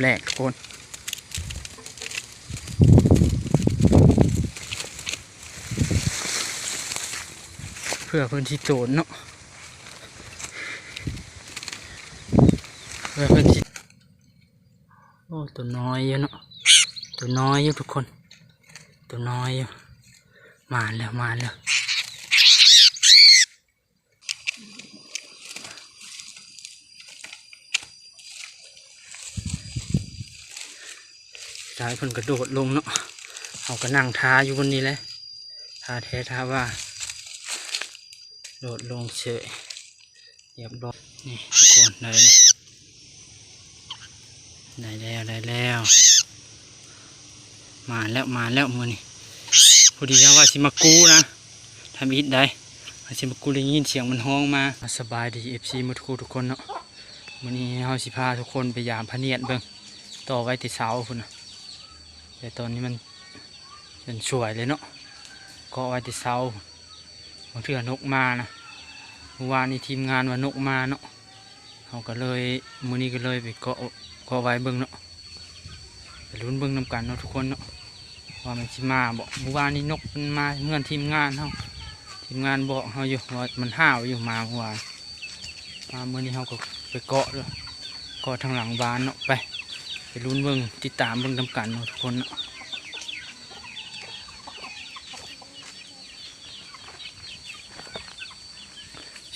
ແລກທຸກຄົນ ເພື່ອເພິ່ນຊິໂຕນເນາະ ເພື່ອເພິ່ນຊິ ໂອ້ ໂຕນ້ອຍຢູ່ເນາະ ໂຕນ້ອຍຢູ່ທຸກຄົນ ໂຕນ້ອຍຢູ່ ມາແລ້ວ ມາແລ້ວ. ສຸດທ້າຍເພິ່ນກະໂດດລົງເນາະ ເຮົາກະນັ່ງຖ້າຢູ່ບ່ອນນີ້ແຫຼະ ຖ້າແທ້ຖ້າວ່າ ໂດດລົງເສີຍ ຮຽບຮ້ອຍ ນີ້ທຸກຄົນ ໄດ້ແລ້ວ ໄດ້ແລ້ວ ໄດ້ແລ້ວ ມາແລ້ວ ມາແລ້ວມື້ນີ້ ພໍດີເຮົາວ່າຊິມາກູ້ນະ ທຳອິດໃດ ເຮົາຊິມາກູ້ ໄດ້ຍິນສຽງມັນຮ້ອງມາ. ສະບາຍດີ ເອັຟຊີ ໝົດຄູ່ທຸກຄົນເນາະ ມື້ນີ້ເຮົາຊິພາທຸກຄົນໄປຢາມພະນຽດເບິ່ງ ຕໍ່ໄວ້ແຕ່ເຊົ້າພຸ້ນນະ ແຕ່ຕອນນີ້ມັນ ເປັນສວຍເລີຍເນາະ ເກາະໄວ້ແຕ່ເຊົ້າ ບາງເທື່ອນົກມານະ ມື້ວານນີ້ທີມງານວ່ານົກມາເນາະ ເຮົາກະເລີຍ ມື້ນີ້ກະເລີຍໄປເກາະ ເກາະໄວ້ເບິ່ງເນາະ ໄປລຸ້ນເບິ່ງນຳກັນເນາະທຸກຄົນເນາະ ວ່າມັນຊິມາບໍ່. ມື້ວານນີ້ນົກມັນມາເຮືອນທີມງານເຮົາ ທີມງານບອກເຮົາຢູ່ວ່າມັນຫ້າວຢູ່ ມາມື້ວານ ມາມື້ນີ້ເຮົາກະໄປເກາະເດີ ເກາະທາງຫຼັງບ້ານເນາະ ໄປ ໄປລຸ້ນເບິ່ງ ຕິດຕາມເບິ່ງນຳກັນເນາະທຸກຄົນເນາະ.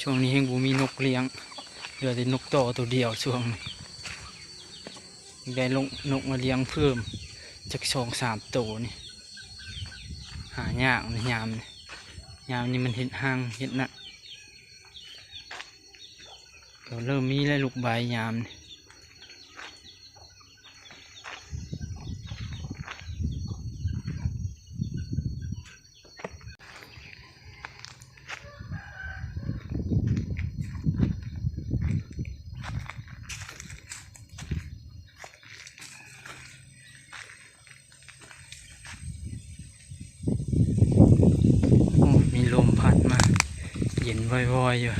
ຊ່ວງນີ້ແຮ່ງບໍ່ມີນົກລ້ຽງ ເຫຼືອແຕ່ນົກຕໍ່ໂຕດຽວຊ່ວງນີ້ ຢາກໄດ້ລົງ ນົກມາລ້ຽງເພີ່ມຈັກສອງສາມໂຕນີ້ ຫາຍາກໃນຍາມນີ້ ຍາມນີ້ມັນເຮັດຮັງເຮັດນະ ກະເລີ່ມມີແລ້ວລູກໃບຍາມນີ້. ໂອ້ ມີລົມພັດມາ ເຢັນວອຍໆຢູ່.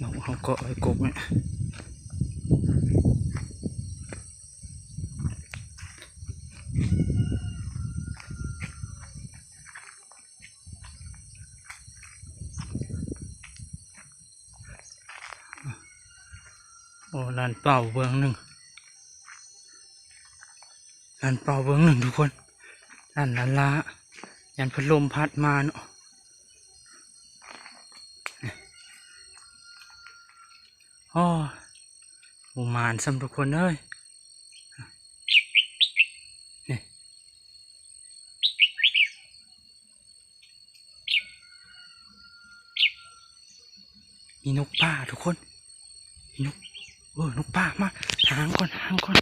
ນົກເຮົາເກາະໄວ້ກົກນີ້ ໂອ້ ລ້ານເປົ້າເບື້ອງໜຶ່ງ ລ້ານເປົ້າເບື້ອງໜຶ່ງທຸກຄົນ ລ້ານລ້ານລ້າ ຢ້ານພັດລົມພັດມາເນາະ. ໂອ້ຍ ບໍ່ໝານຊ້ຳທຸກຄົນເອີຍ ນີ້ ມີນົກປ່າທຸກຄົນ ມີນົກ ເອີ ນົກປ່າມາ ຫາງກ່ອນ ຫາງກ່ອນ.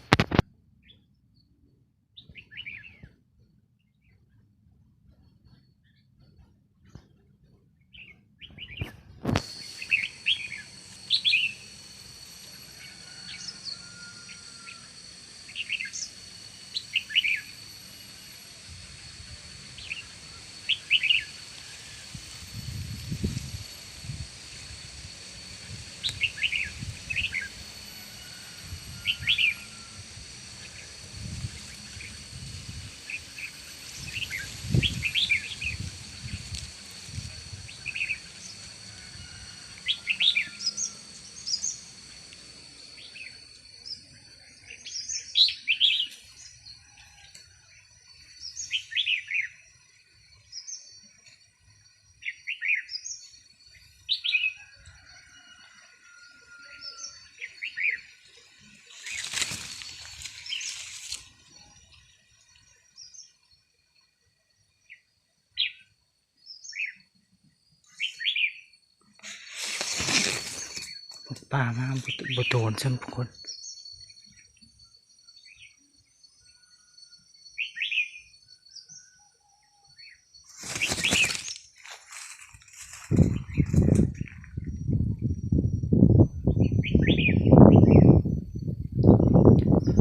ປາມາບໍ່ ບໍ່ໂດນຊ້ຳທຸກຄົນ.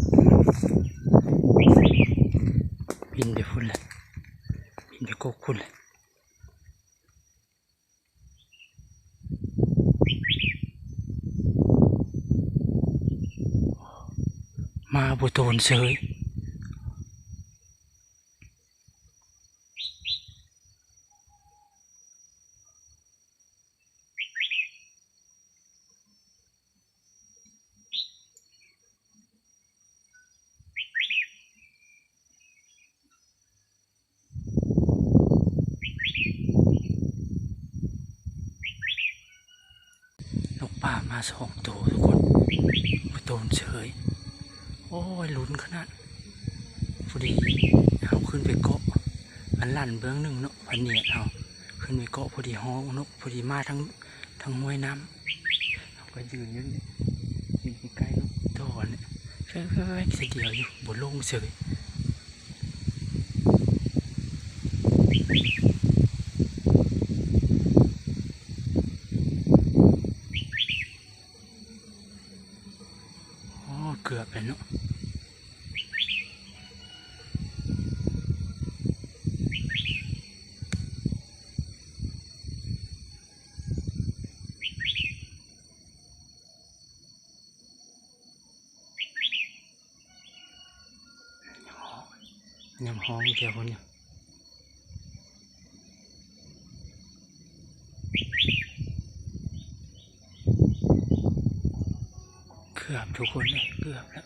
ໂອ້ ມາບໍ່ໂຕນເສີຍ. ນົກປ່າມາສອງໂຕທຸກຄົນ ມາໂຕນເສີຍ. ໂອ້ຍ ລຸ້ນຂະໜາດ. ພໍດີເຮົາຂຶ້ນໄປເກາະ ມັນຫຼັ່ນເບື້ອງໜຶ່ງເນາະ ພະເນດເຮົາຂຶ້ນໄປເກາະ ພໍດີຮ້ອງນົກ ພໍດີມາທາງ ທາງຫ້ວຍນ້ຳ. ເຮົາກໍຢືນຢູ່ນີ້ ຢືນໃກ້ໆ ໂຕນີ້ ແຟບໆໆ ສະດຽວຢູ່ ບໍ່ລົງເສີຍ. ໂອ້ ເກືອບແລ້ວເນາະ. ຍັງຮ້ອງຢູ່ແຖວພຸ້ນຢູ່. ເກືອບທຸກຄົນເອີຍ ເກືອບແລ້ວ.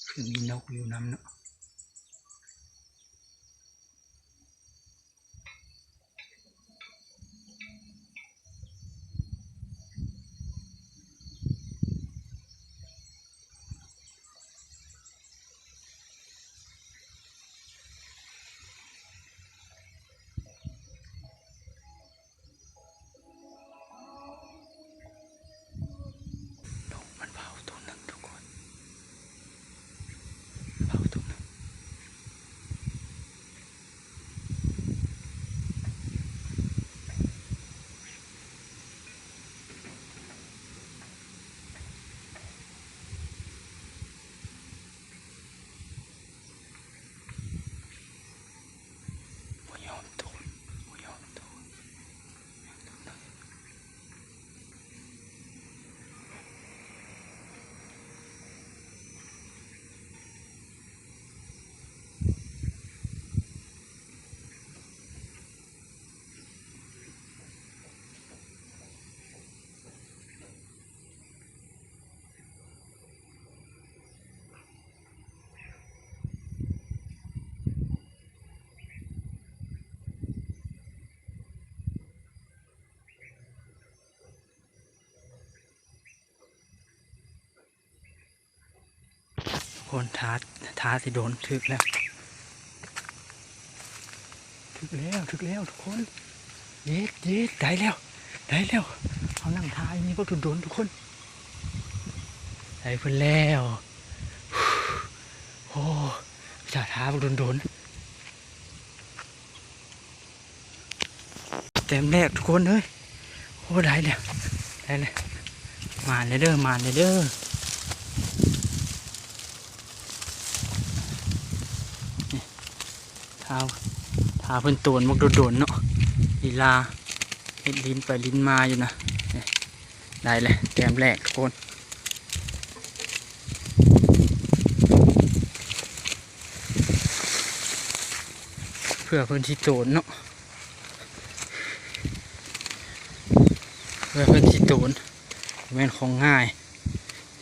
ຄືມີນົກຢູ່ນຳເນາະ. ນົກມັນເຜົາໂຕໜຶ່ງທຸກຄົນ ເຜົາໂຕໜຶ່ງ. ທຸກຄົນ ຖ້າ ຖ້າຊິໂດນ ຖືກແລ້ວ ຖືກແລ້ວ ຖືກແລ້ວທຸກຄົນ. ເຢັດ ເຢັດ ໄດ້ແລ້ວ ໄດ້ແລ້ວ. ເຮົານັ່ງຖ້າຢູ່ນີ້ບັກດົນໆ ທຸກຄົນ ໄດ້ເພິ່ນແລ້ວ. ໂອ້ ຖ້າບັກດົນໆ ແຕ້ມແລກທຸກຄົນເອີຍ. ໂອ້ ໄດ້ແລ້ວ ໄດ້ແລ້ວ ໝານແລ້ວເດີ ໝານແລ້ວເດີ. ນີ້ ຖ້າ ຖ້າເພິ່ນໂຕນບັກດົນໆເນາະ ລີລາເຮັດຫຼິ້ນໄປຫຼິ້ນມາຢູ່ນະ. ນີ້ ໄດ້ແລ້ວ ແຕ້ມແລກທຸກຄົນ ເພື່ອເພິ່ນຊິໂຕນເນາະ ເພື່ອເພິ່ນຊິໂຕນ ບໍ່ແມ່ນຂອງງ່າຍ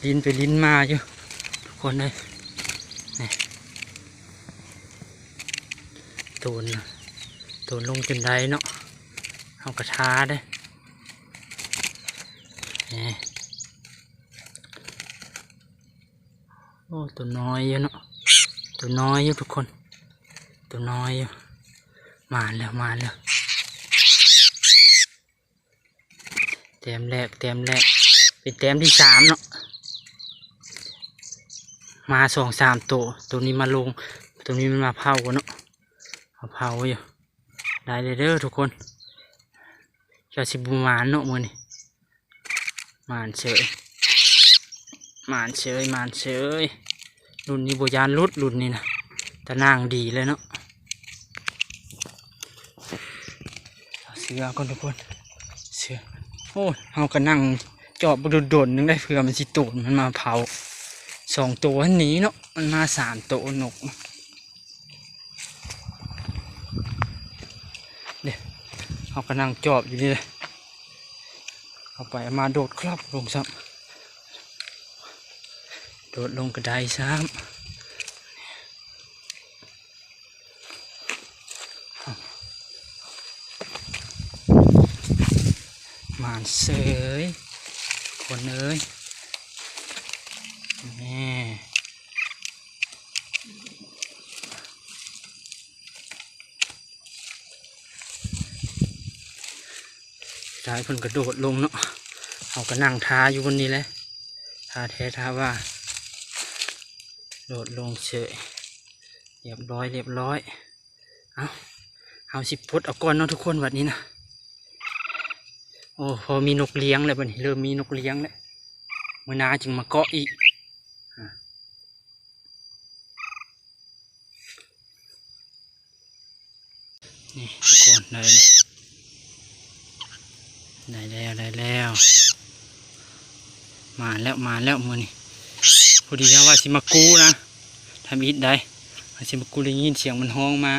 ຫຼິ້ນໄປຫຼິ້ນມາຢູ່ທຸກຄົນເອີຍ. ນີ້ ໂຕນ ໂຕນລົງຈົນໄດ້ເນາະ ເຮົາກະທາເດ້. ນີ້ ໂອ້ ໂຕນ້ອຍຢູ່ເນາະ ໂຕນ້ອຍຢູ່ທຸກຄົນ ໂຕນ້ອຍຢູ່. ໝານແລ້ວ ໝານແລ້ວ ແຕ້ມແລກ ແຕ້ມແລກ ເປັນແຕ້ມທີສາມເນາະ ມາສອງສາມໂຕ. ໂຕນີ້ມາລົງ ໂຕນີ້ມັນມາເຜົາເນາະ ມາເຜົາຢູ່. ໄດ້ເດີທຸກຄົນ ເຈົ້າຊິບໍ່ໝານເນາະມື້ນີ້. ໝານເສີຍ ໝານເສີຍ ໝານເສີຍ. ລຸ້ນນີ້ບໍ່ຢ້ານຫຼຸດ ລຸ້ນນີ້ນະ ຕາໜ່າງດີເລີຍເນາະ. ເອົາເສື້ອກ່ອນທຸກຄົນ ເສື້ອ. ໂອ້ ເຮົາກະນັ່ງຈອບບັກດົນໆໜຶ່ງໄດ໋ ເພື່ອມັນຊິໂຕນ ມັນມາເຜົາ. ສອງໂຕຫັ້ນໜີເນາະ ມັນມາສາມໂຕນົກ. ເດ້ ເຮົາກະນັ່ງຈອບຢູ່ນີ້ແຫຼະ ເອົາໄປເອົາມາໂດດຄລັບລົງຊ້ຳ ໂດດລົງກະໄດ້ຊ້ຳ. ໝານເສີຍຄົນເອີຍ. ນີ້ ໄດ້ ເພິ່ນກະໂດດລົງເນາະ ເຮົາກະນັ່ງຖ້າຢູ່ບ່ອນນີ້ແຫຼະ ຖ້າແທ້ຖ້າວ່າ ໂດດລົງເສີຍ. ລຽບຮ້ອຍ ລຽບຮ້ອຍ. ເອົ້າ ເຮົາຊິປົດເອົາກ່ອນເນາະທຸກຄົນ ບັດນີ້ນະ. ໂອ້ ພໍມີນົກລ້ຽງແລ້ວ ບັດນີ້ເລີ່ມມີນົກລ້ຽງແລ້ວ ມື້ໜ້າຈຶ່ງມາເກາະອີກ. ນີ້ທຸກຄົນ ໄດ້ແລ້ວ ໄດ້ແລ້ວ ໄດ້ແລ້ວ. ມາແລ້ວ ມາແລ້ວມື້ນີ້ ພໍດີເຮົາວ່າຊິມາກູ້ນະ ທຳອິດໄດ໋ ວ່າຊິມາກູ້ ໄດ້ຍິນສຽງມັນຮ້ອງມາ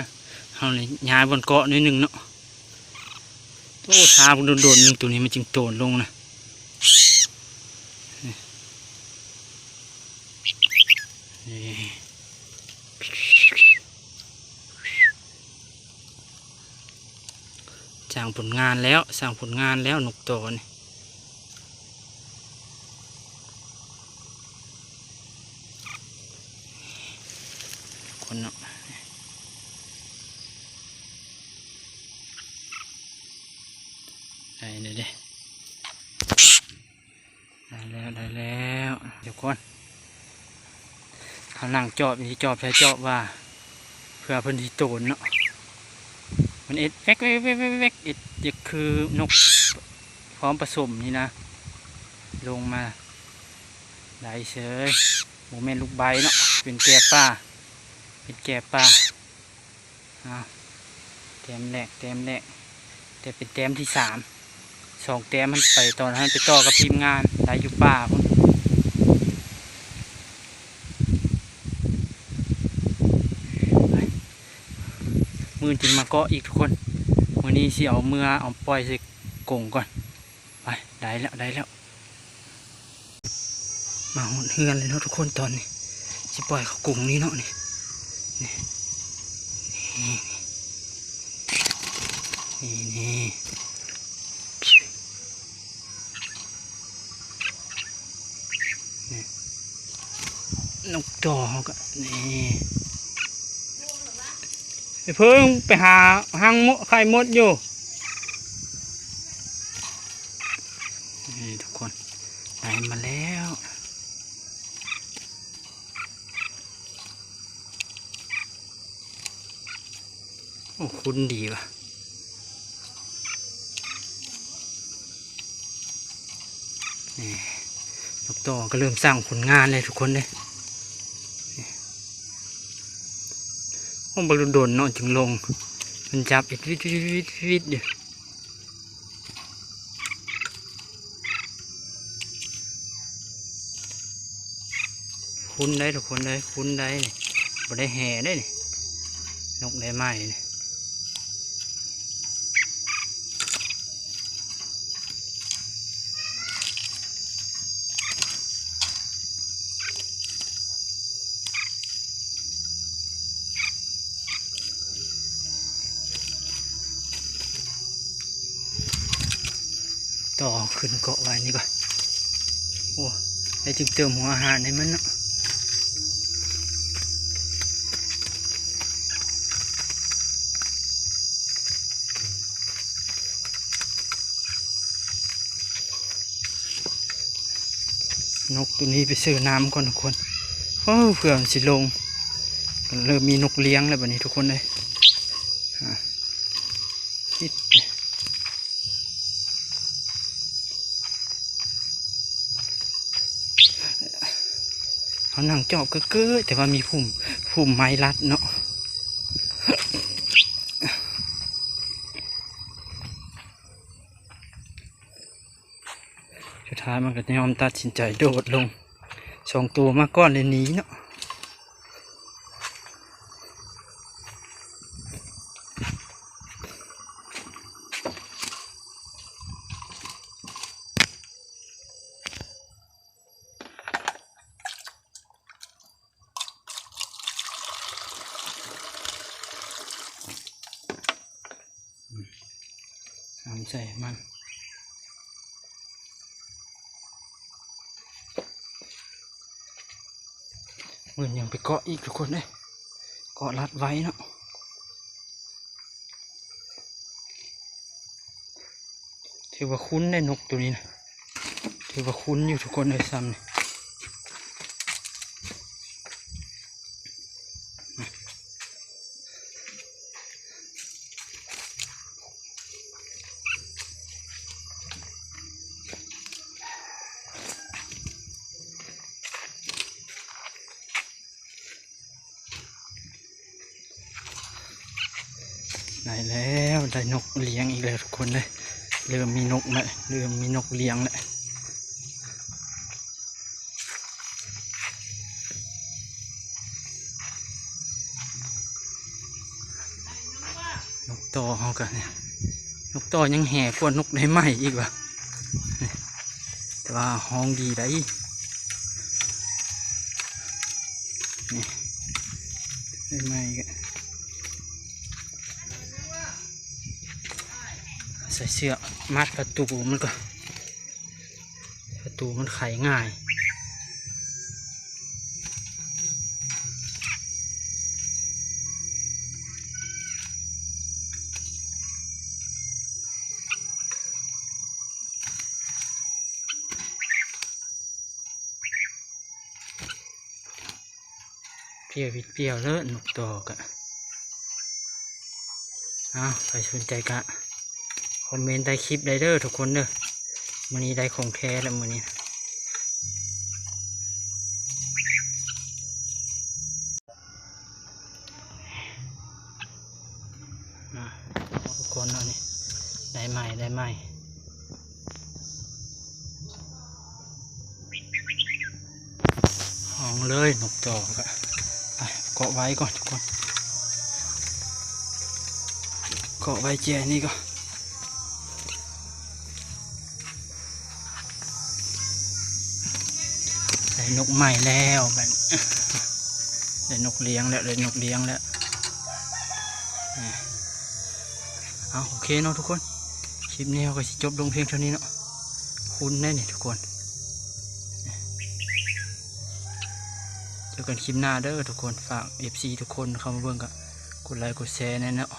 ເຮົາເລີຍຍ້າຍບ່ອນເກາະໜ້ອຍໜຶ່ງເນາະ. ໂອ້ ຖ້າບັກດົນໆໜຶ່ງ ໂຕນີ້ມັນຈຶ່ງໂຕນລົງນະ. ນີ້ ສ້າງຜົນງານແລ້ວ ສ້າງຜົນງານແລ້ວ ນົກໂຕນີ້. ຄົນເນາະ ໄດ້ເດ້ ໄດ້ແລ້ວ ໄດ້ແລ້ວທຸກຄົນ. ເຮົານັ່ງຈອບນີ້ ຈອບໃສ່ຈອບວ່າ ເພື່ອເພິ່ນຊິໂຕນເນາະ. ມັນເຮັດແວັກໆໆໆ ເຮັດຄືນົກພ້ອມປະສົມນີ້ນະ ລົງມາ ໄດ້ເສີຍ. ບໍ່ແມ່ນລູກໃບເນາະ ເປັນແກ່ປ່າ ເປັນແກ່ປ່າ. ອ້າວ ແຕ້ມແລກ ແຕ້ມແລກ ແຕ່ເປັນແຕ້ມທີສາມ ສອງແຕ້ມຫັ້ນໄປ ຕອນຫັ້ນໄປຕໍ່ກັບທີມງານ ໄດ້ຢູ່ປ່າພຸ້ນ. ມື້ອື່ນຈຶ່ງມາເກາະອີກທຸກຄົນ ມື້ນີ້ຊິເອົາເມືອ ເອົາປ່ອຍໃສ່ກົງກ່ອນ. ໄປ ໄດ້ແລ້ວ ໄດ້ແລ້ວ. ມາຮອດເຮືອນແລ້ວເນາະທຸກຄົນ ຕອນນີ້ຊິປ່ອຍເຂົ້າກົງນີ້ເນາະ ນີ້ ນີ້ ນີ້ ນີ້ ນີ້ ນົກຕໍ່ເຮົາກະ ນີ້ ໄອ້ເພິ່ງໄປຫາຮັງມົດ ໄຂ່ມົດຢູ່. ນີ້ທຸກຄົນ ໄດ້ມາແລ້ວ. ໂອ້ ຄຸ້ນດີວ່າ ນີ້ ນົກຕໍ່ກໍເລີ່ມສ້າງຜົນງານແລ້ວທຸກຄົນເດ້. ໂອ້ ບັກດົນເນາະຈຶ່ງລົງ ມັນຈັບອິດວິດໆໆໆຢູ່. ຄຸ້ນໄດ໋ທຸກຄົນເອີຍ ຄຸ້ນໄດ໋ນີ້ ບໍ່ໄດ້ແຫ່ໄດ໋ນີ້ ນົກໄດ້ໄມ້ນີ້. ຕໍ່ຂຶ້ນເກາະໄວ້ນີ້ກ່ອນ. ໂອ້ ແລ້ວຈຶ່ງເຕີມຫົວອາຫານໃຫ້ມັນເນາະ. ນົກໂຕນີ້ໄປຊື້ນ້ຳກ່ອນທຸກຄົນ. ໂອ້ ເພື່ອມັນຊິລົງ ເລີ່ມມີນົກລ້ຽງແລ້ວບັດນີ້ທຸກຄົນເອີຍ. ອາ ເຮົານັ່ງຈອບເກີຍໆ ແຕ່ວ່າມີພຸ່ມ ພຸ່ມໄມ້ລັດເນາະ. ສຸດທ້າຍມັນກໍຍອມຕັດສິນໃຈໂດດລົງ ສອງໂຕມາກ່ອນແລ້ວໜີເນາະ. ອືມ ນ້ຳໃສ່ມັນ ມື້ນີ້ຍັງໄປເກາະອີກທຸກຄົນເອີຍ ເກາະລັດໄວ້ເນາະ. ຖືວ່າຄຸ້ນໄດ໋ ນົກໂຕນີ້ນະ ຖືວ່າຄຸ້ນຢູ່ທຸກຄົນເອີຍ ຊ່ຳນີ້. ໄດ້ແລ້ວ ໄດ້ນົກລ້ຽງອີກແລ້ວທຸກຄົນເອີຍ ເລີ່ມມີນົກແລ້ວ ເລີ່ມມີນົກລ້ຽງແລ້ວ. ນົກຕໍ່ເຮົາກະນີ້ ນົກຕໍ່ຍັງແຫ່ກວ່ານົກໄດ້ໄມ້ອີກວ່າ ແຕ່ວ່າຮ້ອງດີໄດ໋ ນີ້ ໄດ້ໄມ້ກະ ໃສ່ເຊືອກມັດປະຕູມັນກໍ ປະຕູມັນໄຂງ່າຍ. ປ່ຽວບິດປ່ຽວເລີຍ ນົກຕໍ່ກະ ອ້າວ ໃຜສົນໃຈກະຄອມເມັນໃຕ້ຄລິບໄດ້ເດີທຸກຄົນເດີ. ມື້ນີ້ໄດ້ຂອງແທ້ແລ້ວມື້ນີ້. ອ່າ ທຸກຄົນເນາະ ນີ້ ໄດ້ໃໝ່ ໄດ້ໃໝ່ ຮ້ອງເລີຍນົກຕໍ່ກະ ໄປ ເກາະໄວ້ກ່ອນທຸກຄົນ ເກາະໄວ້ແຈນີ້ກ່ອນ. ໄດ້ນົກໃໝ່ແລ້ວບັດນີ້ ໄດ້ນົກລ້ຽງແລ້ວ ໄດ້ນົກລ້ຽງແລ້ວ. ເອົາ ໂອເຄເນາະທຸກຄົນ ຄລິບນີ້ເຮົາກໍຊິຈົບລົງພຽງເທົ່ານີ້ເນາະ. ຄຸ້ນແດ່ນີ້ທຸກຄົນ ເຈີກັນຄລິບໜ້າເດີທຸກຄົນ. ຝາກເອັຟຊີທຸກຄົນເຂົ້າມາເບິ່ງ ກໍກົດໄລກົດແຊແດ່ເນາະ.